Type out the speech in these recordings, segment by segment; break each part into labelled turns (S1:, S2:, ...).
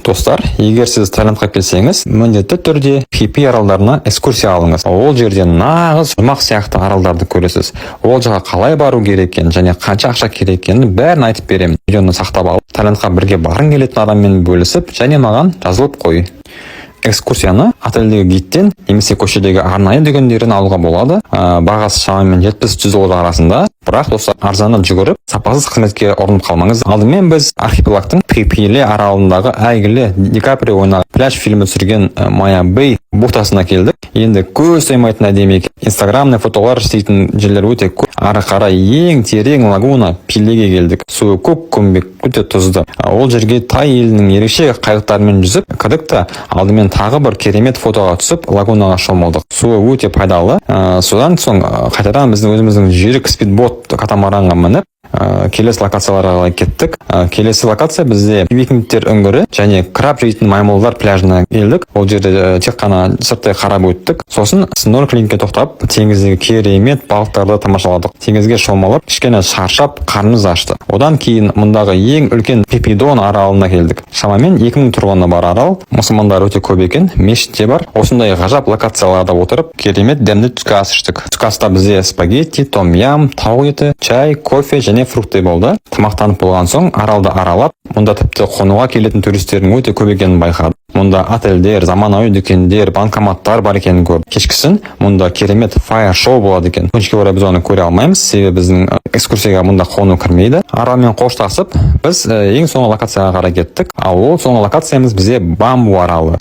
S1: Достар, егер сіз Таиландқа келсеңіз, міндетті түрде Пхи аралдарына экскурсия алыңыз. Ол жерде нағыз жұмақ сияқты аралдарды көресіз. Ол жаққа қалай бару керек екенін және қанша ақша керек екенін, бәрін айтып беремін. Видеоны сақтап алып, Таиландқа бірге барғың келетін адаммен бөлісіп және маған жазылып қой. Экскурсияны отельдегі гидтен немесе көшедегі арнайы дүкендерден алуға болады. Бағасы шамамен 70-100 доллар арасында. Бірақ, достар, арзаны жүгіріп, сапасыз қызметке ұрынып қалмаңыз. Алдымен біз архипелагтың Пхи аралындағы әйгілі Ди Каприо ойнаған «Пляж» фильмі түсірген Мая Бэй бухтасына келдік. Енді көз тоймайтын әдемі екен. Инстаграмный фотолар істейтін жерлер өте көп. Ары қарай ең терең лагуна Пилеге келдік. Суы көк көмбек, өте тұзды. Ол жерге Тай елінің ерекше қайықтарымен жүзіп кірдік та, алдымен тағы бір керемет фотоға түсіп, лагунаға шомылдық. Суы өте пайдалы. Содан соң қайтадан біздің өзіміздің жүйрік спидбот катамаранға мініп, келесі локацияларға қарай кеттік. Келесі локация бізде викингтер үңгірі және краб жейтін маймылдар пляжына келдік. Ол жерде тек қана сырттай қарап өттік. Сосын снорклингке тоқтап, теңіздегі керемет балықтарды тамашаладық. Теңізге шомылып, кішкене шаршап, қарнымыз ашты. Одан кейін мұндағы ең үлкен Пипидон аралына келдік. Шамамен 2000 тұрғыны бар арал. Мұсылмандар өте көп екен, мешіт те бар. Осындай ғажап локацияларда отырып, керемет дәмді түскі ас іштік. Түскі аста бізде спагетти, том ям, тауық еті, чай, кофе және фрукты болды. Тамақтанып болған соң аралды аралап, мұнда тіпті қонуға келетін туристердің өте көп екенін байқадым. Мұнда отельдер, заманауи дүкендер, банкоматтар бар екенін көрдім. Кешкісін мұнда керемет фаер шоу болады екен. Өкінішке орай, біз оны көре алмаймыз, себебі біздің экскурсияға мұнда қону кірмейді. Аралмен қоштасып, біз ең соңғы локацияға қарай кеттік. Ал ол соңғы локациямыз бізде Бамбу аралы.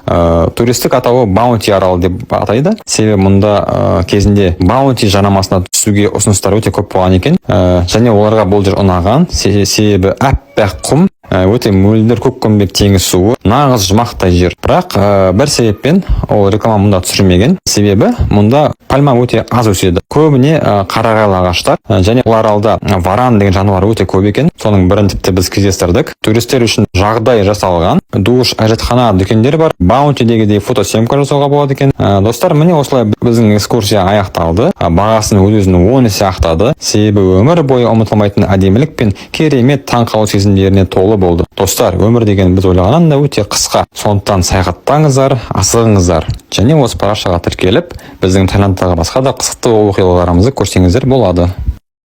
S1: Туристік атауы Баунти аралы деп атайды, себебі мұнда кезінде Баунти жарнамасына түсуге ұсыныстар өте көп болған екен. Және оларға бұл жер ұнаған, себебі аппақ құм, өте мөлдір көккөмбек теңіз суы, нағыз жұмақтай жер. Бірақ бір себеппен ол реклама мұнда түсірілмеген, себебі мұнда пальма өте аз өседі, көбіне қарағайлы ағаштар. Және бұл аралда варан деген жануар өте көп екен. Соның бірін тіпті біз кездестірдік. Туристер үшін жағдай жасалған: душ, әжетхана, дүкендер бар. Баунтидегідей фотосъемка жасауға болады екен. Достар, міне, осылай біздің экскурсия аяқталды. Бағасын өз өзін 10 есе ақтады, себебі өмір бойы ұмытылмайтын әдемілік пен керемет таңқалу сезімдеріне толы болды. Достар, өмір деген біз ойлағаннан да өте қысқа, сондықтан саяхаттаңыздар, асығыңыздар және осы парақшаға тіркеліп, біздің Таиландтағы басқа да қызықты оқиғаларымызды көрсеңіздер болады.